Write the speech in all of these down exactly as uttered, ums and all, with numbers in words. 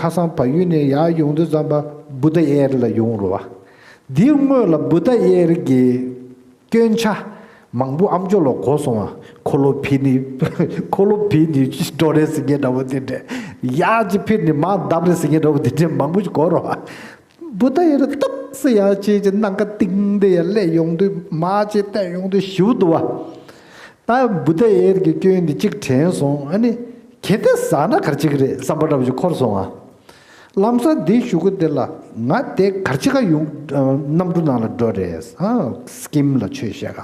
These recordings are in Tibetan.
ཁ་སང་བལ་ཡུལ་ནས་ཡར་ཡོང་དུས་ཙམ་པ་བུདྡྷ་ཡེར་ལ་ཡོང་རུ་བ། འདིའི་སྔོན་ལ་བུདྡྷ་ཡེར་གྱི་སྐྱོན་ཆ་མང་པོ་ཨ་མཆོག་ལ་གོ་སོང་བ། འཁོར་ལོ་ཕྱིན་ནས་འཁོར་ལོ་ཕྱིན་ནས་འགྲོ་རེད་ཟེར་མཁན་འདྲ་བོ་དེ་འདྲས། ཡར་ཅིག་ཕྱིན་ནས་མར་བརྡབས་རེད་ཟེར་མཁན་འདྲ་བོ་དེ་འདྲས་མང་པོ་ཞིག་གོ་རུ་བ། བུདྡྷ་ཡེར་ཏོག་ཙམ་ཡར་ཕྱིན་ཅིག་སྣ་ཁ་གཏིང་དེ་ཡར་སླེབས་ཡོང་དུས་མར་ཅིག་བལྟས་ཡོང་དུས་ཞིའུ་འདུག་བ། ད་བུདྡྷ་ཡེར་གྱི་སྐྱོན་འདི་གཅིག་དྲན་སོང་། ཨ་ནི་གལ་ཏེ་ཟ་ན་ག་རེ་བྱེད་ཀྱི་རེད་བསམ་པ་འདྲ་བོ་ཞིག་འཁོར་སོང་ང་། ལམ་སང་འདི་ཞུ་གི་འདི་ལ་ང་དེ་ག་རེ་བྱེད་ག་ཡོང་གནམ་གྲུ་ནང་ལ་འགྲོ་རེད། ཨ་སི་ཀིམ་ལ་ཆོས་བཤད་ག་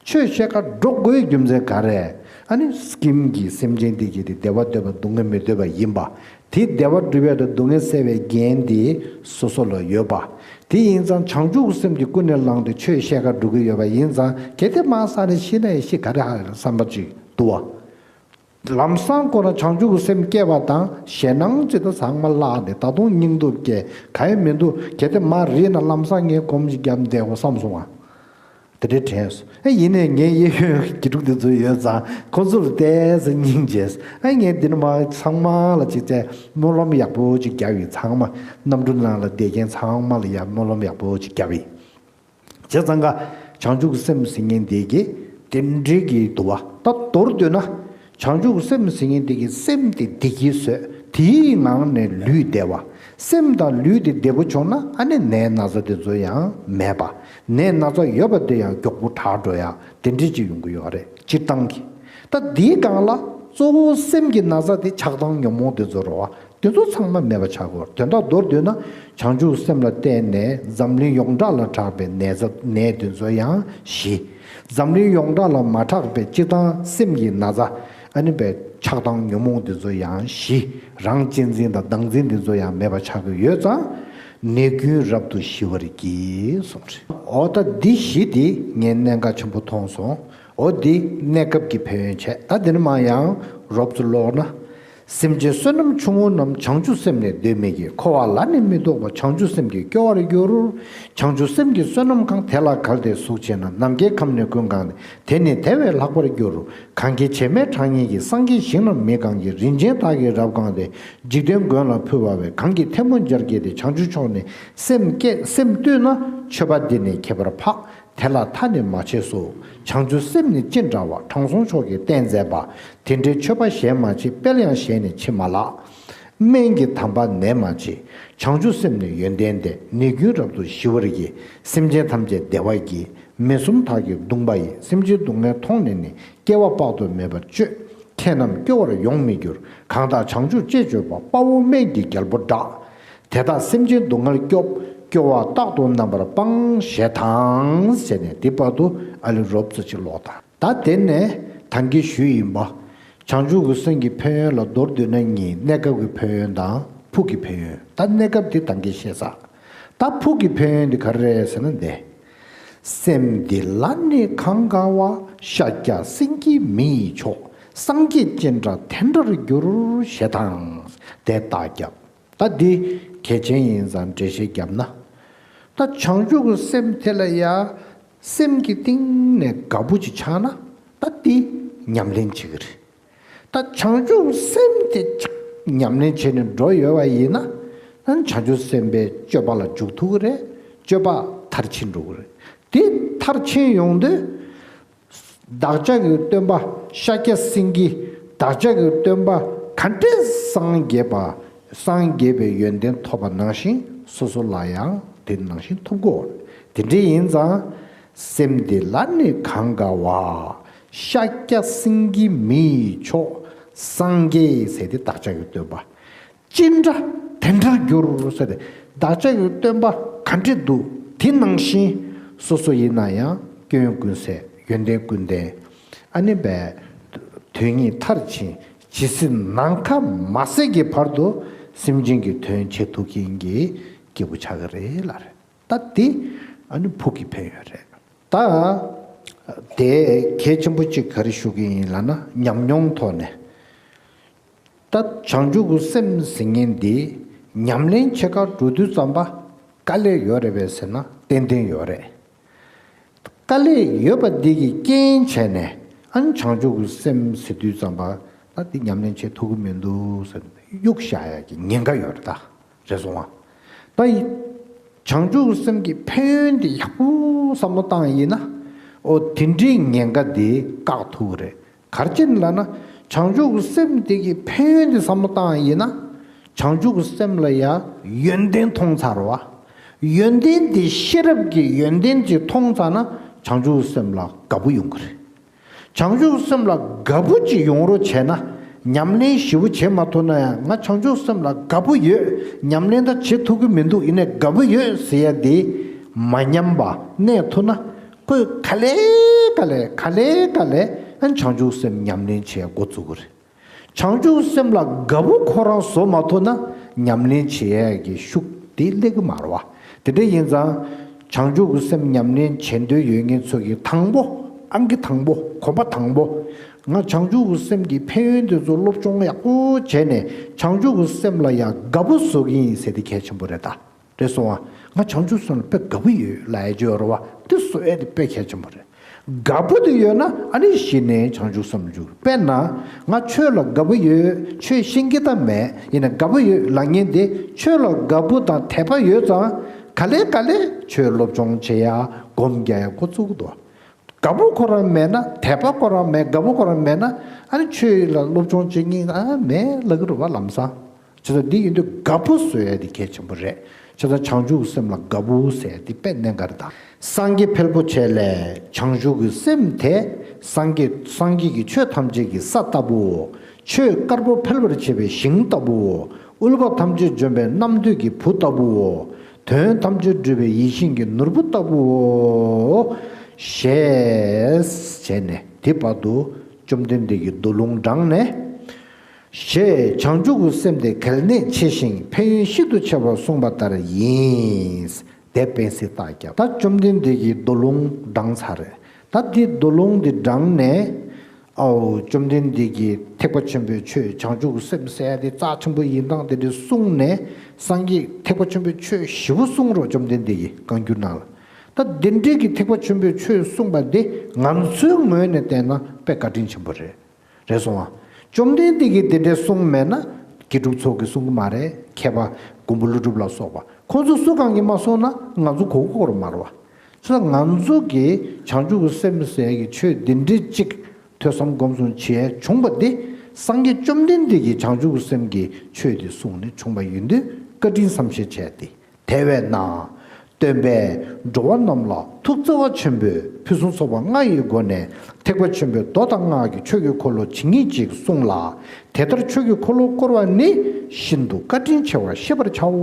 ཆོས་བཤད་ག་འགྲོ་དགོས་རྒྱུ་མཚན་ག་རེ། ཨ་ནི་སི་ཀིམ་གྱི་སེམས་ཅན་འདི་གྱི་དེ་བདེ་བ་འདོད་པ་སྡུག་བསྔལ་མི་འདོད་པ་ཡིན་པ། དེ་བདེ་བ་སྒྲུབ་ཡ་དང་སྡུག་བསྔལ་སེལ་བའི་འགན་དེ་སོ་སོ་ལ་ཡོད་པ། དེ་ཡིན་ཙང་བྱང་ཆུབ་ཀྱི་སེམས་དེ་ཀུན་ནས་བསླངས་ཏེ་ཆོས་བཤད་ག་འགྲོ་གི་ཡོད་པ་ཡིན་ཙང་གལ་ཏེ་མར་ཟ་ནས་ཤི་ན་ཡང་ཤི་ག་རེ་ཧ་ལ་བསམ་པ་ཅིག་འདུག་བ། ལམ་སང་ཁོ་ན་བྱང་ཆུབ་ཀྱི་སེམས་སྐྱེས་པ་དང་ཞེད་སྣང་ཅིག་ད་ཚང་མ་བརླག་ནས་ད་དུང་སྙིང་སྟོབས་སྐྱེ་ག་ཡང་མི་འདུག་གལ་ཏེ་མར་རིལ་ན་ལམ་སང་ངས་སྒོམ་ཞིག་བརྒྱབ་བསྡད་དགོས་བསམ་སོང་ང་། དེ་འདྲའི་དྲན་སོང་། ཨེ་ཡིན་ནའི་ངའི་གཡས་གཡོན་དགེ་ཕྲུག་དེ་ཚོ་ཡོད་ཙང་ཁོ་ཚོ་ལ་ཏོག་ཙམ་སྙིང་རྗེ། ཨེ་ངས་འདི་ནས་མར་ཚང་མ་ལ་ཅིག་བྱས་སྨོན་ལམ་ཡག་པོ་ཅིག་བརྒྱབ་ཡིན། ཚང་མ་གནམ་གྲུ་ནང་ལ་བསྡད་མཁན་ཚང་མ་ལ་ཡང་སྨོན་ལམ་ཡག་པོ་ཅིག་བརྒྱབ་ཡིན། བྱས་ཙང་ཀ་བྱང་ཆུབ་ཀྱི་སེམས་ཟེར་མཁན་དེ་གི་དེ་འདྲའི་གི་འདུག་བ། ད་མདོར་བསྡུས་ན་བྱང་ཆུབ་ཀྱི་སེམས་ཟེར་མཁན་དེ་གི་སེམས་དེ་བདེ་སྐྱིད་བཟོས། དེའི་ངང་ནས་ལུས་བདེ་བ། སེམས་དང་ལུས་དེ་བདེ་པོ་བྱུང་ན་ཨ་ནི་ནད་ན་ཚ་དེ་ཚོ་ཡང་མེད་པ། ནད་ན་ཚ་ཡོད་པ་དེ་ཡང་མགྱོགས་པོ་དྲག་འགྲོ་ཡ་དེ་འདྲའི་ཅིག་ཡོང་གི་ཡོད་རེད་སྤྱིར་བཏང་གི། ད་འདིའི་སྒང་ལ་གཙོ་བོ་སེམས་ཀྱི་ན་ཚ་དེ་ཆགས་སྡང་ཉོན་མོངས་དེ་ཚོ་རེད་བ། དེ་ཚོ་ཚང་མ་མེད་པ་ཆགས་དགོས། དོན་དག་མདོར་བསྡུས་ན་བྱང་ཆུབ་སེམས་ལ་བརྟེན་ནས་འཛམ་གླིང་ཡོངས་གྲགས་ལ་གྲགས་པའི་ནད་ཚ་ནད་དེ་ཚོ་ཡང་ཞི། འཛམ་གླིང་ཡོངས་གྲགས་ལ་མ་གྲགས་པའི་སྤྱིར་བཏང་སེམས་ཀྱི་ན་ཚ་ཨ་ནི་པའི་ཆགས་སྡང་ཉོན་མོངས་དེ་ཚོ་ཡང་ཞི། རང་གཅེས་འཛིན་དང་བདག་འཛིན་དེ་ཚོ་ཡང་མེད་པ་ཆགས་ཀྱི་ཡོད་ཙང་ནད་ཀུན་རབ་ཏུ་ཞི་བར་བགྱི་གསུངས་རེད། འོ་ད་འདི་བཞི་དེ་ངས་གནད་འགག་ཆེན་པོ་མཐོང་སོང་། འོ་འདི་གནས་སྐབས་ཀྱི་ཕན་ཡོན་བྱས། ད་འདི་ནས་མར་ཡང་རོབ་ཙམ་ཀློག་ན། སེམས་ཅན་བསོད་ནམས་ཆུང་ངུ་རྣམས། བྱང་ཆུབ་སེམས་ནི་འདོད་མི་བགྱིད། འཁོར་བ་ལ་ནི་མི་ལྡོག་པ། བྱང་ཆུབ་སེམས་ཀྱིས་སྐྱོ་བར་འགྱུར། བྱང་ཆུབ་སེམས་ཀྱི་བསོད་ནམས་གང་། དེ་ལ་གལ་ཏེ་གཟུགས་ཆེ་ན། ནམ་མཁའི་ཁམས་ནི་ཀུན་གང་སྟེ། དེ་ནི་དེ་བས་ལྷག་པར་འགྱུར། གང་གི་བྱེ་སྨྲས་གྲགས་སྙན་གྱིས། སངས་རྒྱས་ཞིང་རྣམས་མི་གང་བགྱིད། རིན་ཆེན་དག་གིས་རབ་གང་སྟེ། འཇིག་རྟེན་མགོན་ལ་ཕུལ་བ་བས། གང་གིས་ཐལ་མོ་སྦྱར་བགྱིས་ཏེ། བྱང་ཆུབ་མཆོག་ནི་སེམས་བསྐྱེད་སེམས་བཏུད་ན། མཆོད་པ་འདི་ནི་ཁྱད་པར་འཕགས། དེ་ལ་མཐའ་ནི་མ་མཆིས་སོ། བྱང་ཆུབ་སེམས་ནི་ཅི་འདྲ་བ། དྲང་སྲོང་མཆོག་གིས་བསྟན་མཛད་པ། དེ་འདྲའི་མཆོད་པ་གཞན་མ་མཆིས། དཔལ་ཡང་གཞན་ནི་མཆིས་མ་ལགས། སྨན་གྱི་དམ་པ་ནད་མ་མཆིས། བྱང་ཆུབ་སེམས་ནི་ཡོན་ཏན་ལྡན། ནད་ཀུན་རབ་ཏུ་ཞི་བར་བགྱི། སེམས་ཅན་ཐམས་ཅད་བདེ་བར་བགྱི། མེ་གསུམ་དག་གིས་གདུངས་པ་ཡིས། སེམས་ཅན་སྡུག་བསྔལ་མཐོང་ནས་ནི། སྐྱེ་བ་དཔག་ཏུ་མེད་པར་སྤྱོད། མཁས་རྣམས་སྐྱོ་བར་ཡོང་མི་འགྱུར། གང་དག་བྱང་ཆུབ་ཅེས་བརྗོད་པ། དཔའ་བོ་སྨན་གྱི་རྒྱལ་པོ་བསྒྲགས། དེ་དག་སེམས་ཅན་སྡུག་བསྔལ་སྐྱོབ། སྐྱོ་བ་རྟག་ཏུ་རྣམ་པར་སྤང་ཞེས་དང་། ཟེར་ནས་འདི་བར་དུ་ཨ་ལི་རོབ་ཙམ་ཅིག་ཀློག་དང་། ད་དེ་ནས་ད་གིན་ཞུས་ཡིན་པ། བྱང་ཆུབ་ཀྱི་སེམས་ཀྱི་ཕན་ཡོན་ལ་མདོར་བསྡུས་ན་གཉིས། གནས་སྐབས་ཀྱི་ཕན་ཡོན་དང་ཕུགས་ཀྱི་ཕན་ཡོན། ད་གནས་སྐབས་འདི་ད་གིན་བཤད་ཚར། ད་ཕུགས་ཀྱི་ཕན་ཡོན་འདི་ག་རེ་རེད་ཟེར་ན་འདི། སེམས་འདི་ལ་ནི་གང་དགའ་བ། ཤཱཀྱ་སེང་གེ་མི་ཡི་མཆོག་སངས་རྒྱས་ཅི་འདྲ་དེ་འདྲར་འགྱུར། ཞེས་དང་། དེ་རྟགས་བརྒྱབ། ད་འདི་གལ་ཆེན་ཡིན་ཙང་འགྲེལ་བཤད་བརྒྱབ་ན། ད་བྱང་ཆུབ་ཀྱི་སེམས་དེ་ལ་ཡ་སེམས་ཀྱི་གཏིང་ནས་དགའ་པོ་ཅིག་ཆགས་ན་ད་འདི་ཉམས་ལེན་བྱེད་ཀྱི་རེད། ད་བྱང་ཆུབ་སེམས་དེ་ཅིག་ཉམས་ལེན་བྱས་ནས་འགྲོ་ཡོད་པ་ཡིན་ན། ད་བྱང་ཆུབ་སེམས་དཔའི་སྤྱོད་པ་ལ་འཇུག་ཐུབ་ཀྱི་རེད། སྤྱོད་པ་མཐར་ཕྱིན་འགྲོ་གི་རེད། དེ་མཐར་ཕྱིན་ཡོང་དུས། བདག་ཅག་གི་སྟོན་པ་ཤཱཀྱ་སེང་གེ། བདག་ཅག་གི་སྟོན་པ་ག་འདྲས་སངས་རྒྱས་པ། སངས་རྒྱས་པའི་ཡོན་ཏན་ཐོབ་པ་ནང་བཞིན་སོ་སོ་ལ་ཡང་དེ་ནང་བཞིན་ཐོབ་དགོས། དེ་འདྲ་ཡིན་ཙང་། སེམས་འདི་ལ་ནི་གང་དགའ་བ། ཤཱཀྱ་སེང་གེ་མི་ཡི་མཆོག་སངས་རྒྱས་ཟེར་ཏེ་བདག་ཅག་གི་སྟོན་པ། ཅི་འདྲ་དེ་འདྲར་འགྱུར་ཟེར་ཏེ། བདག་ཅག་གི་སྟོན་པ་ག་འདྲ་འདུག་དེ་ནང་བཞིན་སོ་སོ་ཡིན་ན་ཡང་སྐྱོན་ཀུན་ཟད། ཡོན་ཏན་ཀུན་ལྡན། ཨ་ནི་བས་དོན་གཉིས་མཐར་ཕྱིན། ཇི་སྲིད་ནམ་མཁའ་མ་ཟད་ཀྱི་བར་དུ་སེམས་ཅན་གྱི་དོན་བྱེད་ཐུབ་མཁན་གྱི་སྐྱེས་བུ་ཆགས་ཀྱི་རེད་ལབ་རེད། ད་དེ་ཨ་ནི་ཕུགས་ཀྱི་ཕན་ཡོན་རེད། ད་དེ་གལ་ཆེན་པོ་གཅིག་ག་རེ་ཞུ་གི་ཡིན་ལབ་ན་ཉམས་མྱོང་ཐོག་ནས། ད་བྱང་ཆུབ་ཀྱི་སེམས་ཟེར་མཁན་འདི་ཉམས་ལེན་བྱེད་གར་འགྲོ་དུས་ཙམ་པ་དཀའ་ལས་ཡོད་རེད་པས་ཟེར་ན་ཏན་ཏན་ཡོད་རེད། དཀའ་ལས་ཡོད་པ་འདི་གི་རྐྱེན་བྱས་ནས་ཨ་ནི་བྱང་ཆུབ་ཀྱི་སེམས་ཟེར་དུས་ཙམ་པ་ད་འདི་ཉམས་ལེན་བྱེད་ཐུབ་ཀྱི་མི་འདུག་ཟེར་ནས། གཡུག་བཞག་ཡ་གི་ཉེན་ཁ་ཡོད་རེད་ད། རེད་སོང་ང་། ད་ཡི་བྱང་ཆུབ་སེམས་ཀྱི་ཕན་ཡོན་དེ་ཡག་པོ་བསམ་བློ་བཏང་ཡིན་ན། ཨོ་དེ་འདྲའི་ཉེན་ཁ་དེ་བཀག་ཐུབ་ཀྱི་རེད། ག་རེ་བྱས་ནས་ལབ་ན། བྱང་ཆུབ་སེམས་དེ་གི་ཕན་ཡོན་དེ་བསམ་བློ་བཏང་ཡིན་ན། བྱང་ཆུབ་སེམས་ལ་ཡ་ཡོན་ཏན་མཐོང་ཚར་བ། ཡོན་ཏན་དེ་ཤེས་རབ་ཀྱི་ཡོན་ཏན་ཅིག་མཐོང་ཚར་ན། བྱང་ཆུབ་སེམས་ལ་དགའ་པོ་ཡོང་གི་རེད། བྱང་ཆུབ་སེམས་ལ་དགའ་པོ་ཅིག་ཡོང་རོགས་བྱས་ན། ཉམས་ལེན་ཞེ་པོ་བྱེད་མ་ཐུབ་ན་ཡང་། ང་བྱང་ཆུབ་སེམས་ལ་དགའ་པོ་ཡོད། ཉམས་ལེན་ད་བྱེད་ཐུབ་ཀྱི་མི་འདུག། ཡིན་ནའི་དགའ་པོ་ཡོད་ཟེར་ཡ་དེ་མ་ཉམས་པ་གནས་ཐུབ་ན། ཁོས་ག་ལེ་ག་ལེ་ག་ལེ་ག་ལེ་ཨ་ནི་བྱང་ཆུབ་སེམས་ཉམས་ལེན་བྱེད་འགོ་བཙུགས་ཀྱི་རེད། བྱང་ཆུབ་སེམས་ལ་དགའ་པོ་ཁོ་རང་བཟོ་མ་ཐུབ་ན། ཉམས་ལེན་བྱེད་ཡས་ཀྱི་ཤུགས་དེ་སླེབས་ཀྱི་མ་རེད་བ། དེ་འདྲ་ཡིན་ཙང་། བྱང་ཆུབ་ཀྱི་སེམས་ཉམས་ལེན་བྱེད་འདོད་ཡོད་མཁན་ཚོ་གིས་དང་པོ། ཨང་ཀི་དང་པོ། གོམ་པ་དང་པོ། ང་བྱང་ཆུབ་ཀྱི་སེམས་ཀྱི་ཕན་ཡོན་དེ་ཚོ་སློབ་སྦྱོང་ཡག་པོ་བྱས་ནས། བྱང་ཆུབ་ཀྱི་སེམས་ལ་ཡང་དགའ་པོ་བཟོ་གི་ཡིན་ཟེར་དེ་གལ་ཆེན་པོ་རེད་ད། རེད་སོང་ང་། ང་བྱང་ཆུབ་སེམས་ལ་དཔེ་དགའ་པོ་ཡོད་ལབ་ཡ་ཅིག་ཡོད་རེད་བ། དེ་བཟོ་ཡ་དེ་དཔེ་གལ་ཆེན་པོ་རེད། དགའ་པོ་དེ་ཡོད་ན་ཨ་ནི་གཞི་ནས་བྱང་ཆུབ་སེམས་ལ་འཇུག། དཔེར་ན། ང་ཆོས་ལ་དགའ་པོ་ཡོད། ཆོས་ཤེས་ཀྱི་ད་མེད། ཡིན་ན་དགའ་པོ་ཡོད་ལབ་མཁན་དེ། ཆོས་ལ་དགའ་པོ་དང་དད་པ་ཡོད་ཙང་། ག་ལེ་ག་ལེ་ཆོས་སློབ་སྦྱོང་བྱེད་ཡ། སྒོམ་རྒྱག་ཡ་འགོ་བཙུགས་འདུག། དགའ་པོ་ཁོ་རང་མེད་ན། དད་པ་ཁོ་རང་མེད། དགའ་པོ་ཁོ་རང་མེད་ན། ཨ་ནི་ཆོས་ལ་སློབ་སྦྱོང་བྱེད་མཁན་ཨ་མེད་ལབ་ཀྱི་རེད་བ། ལམ་སང་། བྱས་ཙང་འདི་ཡིན་དུས་དགའ་པོ་བཟོ་ཡ་འདི་གལ་ཆེན་པོ་རེད། བྱས་ཙང་བྱང་ཆུབ་སེམས་ལ་དགའ་པོ་ཟེར་ཡ་འདི་དཔེ་གནད་འགག་རེད་ད། སངས་རྒྱས་ཕལ་པོ་ཆེ་ལས་བྱང་ཆུབ་ཀྱི་སེམས་དེ། སངས་རྒྱས་སངས་རྒྱས་ཀྱི་ཆོས་ཐམས་ཅད་ཀྱི་ས་ལྟ་བུའོ། ཆོས་དཀར་པོ་འཕེལ་བར་བྱེད་པའི་ཞིང་ལྟ་བུའོ། དབུལ་བ་ཐམས་ཅད་འཇོམས་པའི་རྣམ་ཐོས་ཀྱི་བུ་ལྟ་བུའོ། དོན་ཐམས་ཅད་སྒྲུབ་པའི་ཡིད་བཞིན་གྱི་ནོར་བུ་ལྟ་བུའོ། ཞེས་བྱས་ནས་དེ་བར་དུ་བཅོམ་ལྡན་འདས་ཀྱིས་མདོ་ལུང་དྲངས་ནས། ཞེས་བྱང་ཆུབ་ཀྱི་སེམས་དེ་གལ་གནད་ཆེ་ཞིང་ཕན་ཡོན་ཤིན་ཏུ་ཆེ་བར་གསུངས་པ་ལྟར་ཡིན། དེ་སྤེལ་གསལ་རྟགས་བརྒྱབ། ད་བཅོམ་ལྡན་འདས་ཀྱིས་མདོ་ལུང་དྲངས་ཚར་རེད། ད་འདི་མདོ་ལུང་འདི་དྲངས་ནས། ཨའོ། བཅོམ་ལྡན་འདས་ཀྱིས་ཐེག་པ་ཆེན་པོའི་ཆོས་བྱང་ཆུབ་ཀྱི་སེམས་ཟེར་ཡ་དེ་རྩ་ཆེན་པོ་ཡིན་སྟངས་དེ་འདྲ་གསུངས་ནས། སངས་རྒྱས་ཐེག་པ་ཆེན་པོའི་ཆོས་ཞེ་པོ་གསུངས་རོགས། བཅོམ་ལྡན་འདས་ཀྱིས་བཀའ་འགྱུར་ནང་ལ། ད་འདི་འདྲའི་གི་ཐེག་པ་ཆེན་པོའི་ཆོས་གསུངས་པ་འདི་ང་ཚོའི་ངོས་ནས་བལྟས་ན་དཔེ་བཀའ་དྲིན་ཆེན་པོ་རེད། རེད་སོང་ང་། བཅོམ་ལྡན་འདས་ཀྱིས་དེ་འདྲའི་གསུངས་མེད་ན། དགེ་ཕྲུག་ཚོ་གིས་གསུང་གི་མ་རེད། མཁས་པ་མགོན་པོ་ཀླུ་སྒྲུབ་ལ་སོགས་པ་ཁོང་ཚོ་སུ་གང་གིས་མ་གསུངས་ན་ང་ཚོ་གོ་གི་ཡོད་མ་རེད་བ། ཚོ་ང་ཚོ་གིས་བྱང་ཆུབ་ཀྱི་སེམས་ཟེར་གྱི་ཆོས་འདི་འདྲའི་གཅིག་ཐོས་བསམ་སྒོམ་གསུམ་བྱས་བྱུང་བ་འདི། སངས་རྒྱས་བཅོམ་ལྡན་འདས་ཀྱིས་བྱང་ཆུབ་ཀྱི་སེམས་ཀྱི་ཆོས་འདི་གསུངས་ནས་བྱུང་བ་ཡིན་དུས་བཀའ་དྲིན་བསམ་ཤེས་བྱས་ཏེ། དེ་བས་ན། སྟོན་པས་འགྲོ་བ་རྣམས་ལ་ཐུགས་བརྩེ་བ་ཆེན་པོས་ཕུན་སུམ་ཚོགས་པ་ལྔ་ཡི་སྒོ་ནས་ཐེག་པ་ཆེན་པོའི་མདོ་དང་སྔགས་ཀྱི་ཆོས་ཀྱི་འཁོར་ལོ་ཇི་སྙེད་ཅིག་གསུངས་ལ། དེ་ལྟར་ཆོས་ཀྱི་འཁོར་ལོ་བསྐོར་བ་ནི་ཤིན་ཏུ་བཀའ་དྲིན་ཆེ་བར་ཤེས་པར་བྱའོ།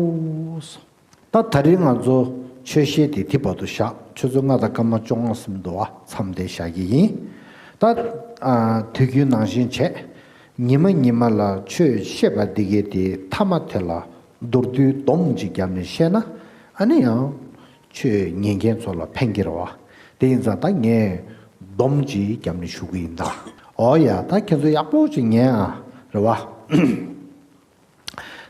ད་ད་རིང་ང་ཚོ་ཆོས་བཤད་དེ་དེ་བར་དུ་བཞག། ཆུ་ཚོད་ལྔ་དང་སྐར་མ་བཅོ་ལྔ་ཟིན་འདུག་བ། མཚམས་དེ་བཞག་གི་ཡིན། ད་ཨ་དུས་རྒྱུན་ནང་བཞིན་བྱས། ཉི་མ་ཉི་མ་ལ་ཆོས་བཤད་པ་འདི་གའི་དེ་མཐའ་མ་དེ་ལ་མདོར་བསྡུས་སྡོམ་ཅིག་བརྒྱབ་ནས་བཤད་ན། ཨ་ནི་ཡང་ཆོས་ཉན་མཁན་ཚོ་ལ་ཕན་གྱི་རེད་བ། དེ་ཡིན་ཙང་ད་ངས་སྡོམ་ཅིག་བརྒྱབ་ནས་ཞུ་གི་ཡིན་ད། འོ་ཡ། ད་ཁྱེད་ཚོ་ཡག་པོ་ཅིག་ཉན་ཨ། རེད་བ།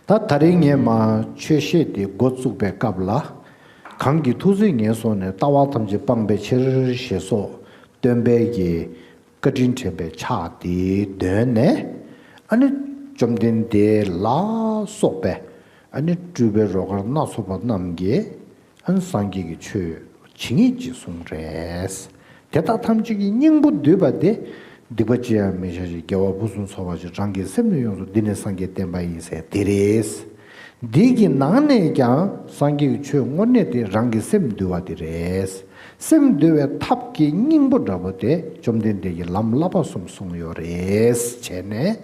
ད་ད་རིང་ངས་མ་ཆོས་བཤད་དེ་འགོ་བཙུགས་པའི་སྐབས་ལ། གང་གིས་ཐུགས་བརྩེ་ངན་སོང་ནས། ལྟ་བ་ཐམས་ཅད་སྤངས་པའི་ཕྱིར། ཞེས་སོགས་སྟོན་པའི་གི་བཀའ་དྲིན་དྲན་པའི་ཕྱག་དེའི་མདུན་ནས། ཨ་ནི་བཅོམ་ལྡན་འདས་ལ་སོགས་པའི་ཨ་ནི་སྤྲུལ་པའི་རོལ་གར་སྣ་ཚོགས་པ་རྣམས་ཀྱིས། ཨ་ནི་སངས་རྒྱས་ཀྱི་ཆོས་ཇི་སྙེད་ཅིག་གསུངས་རེད། དེ་དག་ཐམས་ཅད་ཀྱི་སྙིང་པོ་བསྡུས་པ་དེ། སྡིག་པ་ཅི་ཡང་མི་བྱ་ཞིང་། དགེ་བ་ཕུན་སུམ་ཚོགས་པར་སྤྱད། རང་གི་སེམས་ནི་ཡོངས་སུ་འདི་ནི་སངས་རྒྱས་བསྟན་པ་ཡིན་ཟེར་དེ་རེད། འདི་གི་ནང་ནས་ཀྱང་སངས་རྒྱས་ཀྱི་ཆོས་དངོས་གནས་དེ་རང་གི་སེམས་འདུལ་བ་དེ་རེད། སེམས་འདུལ་བའི་ཐབས་ཀྱི་སྙིང་པོ་འདྲ་པོ་དེ་བཅོམ་ལྡན་འདས་ཀྱིས་ལམ་བསླབ་པ་གསུམ་གསུངས་ཡོད་རེད། བྱས་ནས།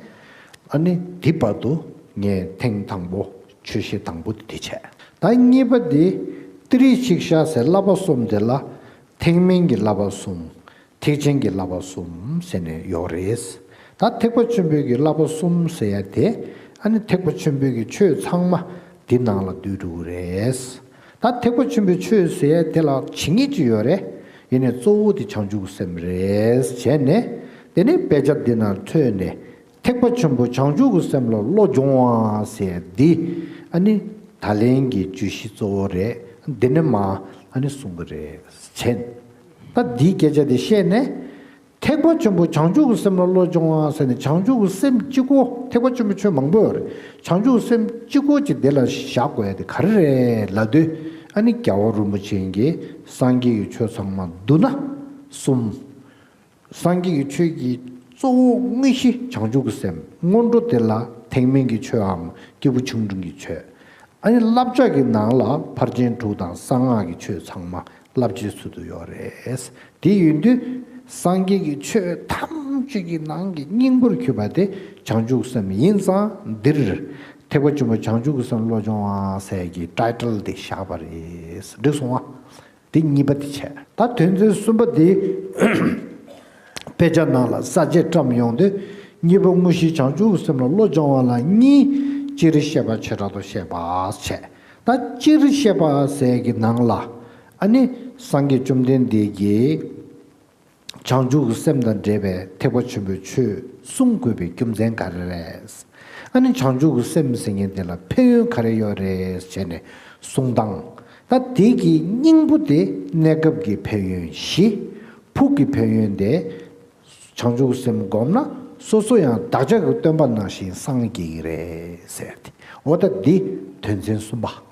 ཨ་ནི་འདི་བར་དུ་ངས་ཐེངས་དང་པོ་ཆོས་བཤད་དང་པོ་དེ་བྱས། ད་གཉིས་པ་དེ་ཏྲི་ཤིགཤ་ཟེར་བསླབ་པ་གསུམ་དེ་ལ། ཐེག་དམན་གྱི་བསླབ་པ་གསུམ། ཐེག་ཆེན་གྱི་བསླབ་པ་གསུམ་ཟེར་ནས་ཡོད་རེད། ད་ཐེག་པ་ཆེན་པོའི་གི་བསླབ་པ་གསུམ་ཟེར་ཡ་དེ། ཨ་ནི་ཐེག་པ་ཆེན་པོའི་གི་ཆོས་ཚང་མ་འདི་ནང་ལ་འདུས་འགྲོ་གི་རེད། ད་ཐེག་པ་ཆེན་པོའི་ཆོས་ཟེར་ཡ་དེ་ལ་ཇི་སྙེད་ཅིག་ཡོད་རེད། ཡིན་ནའི་གཙོ་བོ་དེ་བྱང་ཆུབ་ཀྱི་སེམས་རེད། བྱས་ནས། དེ་ནས་དཔེ་ཆ་འདི་ནང་ཐོས་ནས། ཐེག་པ་ཆེན་པོ་བྱང་ཆུབ་ཀྱི་སེམས་ལ་བློ་སྦྱོང་བ་ཟེར་འདི། ཨ་ནི་ད་ལན་གྱི་བརྗོད་གཞི་གཙོ་བོ་རེད། འདི་ནི་མ་ཨ་ནི་གསུང་གི་རེད་བྱས། ད་འདིའི་སྐད་ཆ་དེ་བཤད་ནས། ཐེག་པ་ཆེན་པོ་བྱང་ཆུབ་ཀྱི་སེམས་ལ་བློ་སྦྱོང་བ་ཟེར་ནས། བྱང་ཆུབ་ཀྱི་སེམས་གཅིག་པོ། ཐེག་པ་ཆེན་པོའི་ཆོས་མང་པོ་ཡོད་རེད། བྱང་ཆུབ་ཀྱི་སེམས་གཅིག་པོ་ཅིག་དེ་ལ་བཞག་དགོས་ཡ་དེ་ག་རེ་རེད་ལབ་དུས། ཨ་ནི་རྒྱལ་བ་རིན་པོ་ཆེ་གིས་སངས་རྒྱས་ཀྱི་ཆོས་ཚང་མ་བསྡུ་ན་གསུམ། སངས་རྒྱས་ཀྱི་ཆོས་ཀྱི་གཙོ་བོ་དངོས་གཞི་བྱང་ཆུབ་ཀྱི་སེམས། སྔོན་འགྲོ་དེ་ལ་ཐེག་དམན་གྱི་ཆོས་འམ་སྐྱེས་བུ་ཆུང་འབྲིང་གི་ཆོས། ཨ་ནི་བསླབ་བྱ་གི་ནང་ལ་ཕར་ཕྱིན་དྲུག་དང་གསང་སྔགས་ཀྱི་ཆོས་ཚང་མ་བསླབ་བྱའི་ཚུལ་དུ་ཡོད་རེད། དེ་ཡིན་དུས་སངས་རྒྱས་ཀྱི་ཆོས་ཐམས་ཅད་ཀྱི་ནང་གི་སྙིང་པོར་གྱུར་པ་དེ་བྱང་ཆུབ་སེམས་ཡིན་ཙང་། འདིར་ཐེག་པ་ཆེན་པོ་བྱང་ཆུབ་ཀྱི་སེམས་བློ་སྦྱོང་བ་ཟེར་གྱི་ཊའི་ཊལ་དེ་བཞག་པ་རེད། འགྲིག་སོང་ང་། དེ་གཉིས་པ་དེ་བྱས། ད་དོན་ཚན་གསུམ་པ་དེ་དཔེ་ཆ་ནང་ལ་ས་བཅད་བཀྲམ་ཡོང་དུས། གཉིས་པ་དངོས་གཞི་བྱང་ཆུབ་སེམས་ལ་བློ་སྦྱོང་བ་ལ་གཉིས། སྤྱིར་བཤད་པ་བྱེ་བྲག་ཏུ་བཤད་པ་བྱས། ད་སྤྱིར་བཤད་པ་ཟེར་གྱི་ནང་ལ་ཨ་ནི་སངས་རྒྱས་བཅོམ་ལྡན་འདས་ཀྱིས་བྱང་ཆུབ་ཀྱི་སེམས་དང་འབྲེལ་བའི་ཐེག་པ་ཆེན་པོའི་ཆོས་གསུང་དགོས་པའི་རྒྱུ་མཚན་ག་རེ་རེད། ཨ་ནི་བྱང་ཆུབ་ཀྱི་སེམས་ཟེར་མཁན་དེ་ལ་ཕན་ཡོན་ག་རེ་ཡོད་རེད་བྱས་ནས་གསུང་སྟངས། ད་དེ་གི་སྙིང་པོ་དེ་གནས་སྐབས་ཀྱི་ཕན་ཡོན་བཞི། ཕུགས་ཀྱི་ཕན་ཡོན་དེ། བྱང་ཆུབ་སེམས་བསྒོམས་ན་སོ་སོ་ཡང་བདག་ཅག་གི་སྟོན་པ་ནང་བཞིན་སངས་རྒྱས་ཀྱི་རེད་ཟེར་ཏེ། འོ་ད་འདི་དོན་ཚན་གསུམ་པ།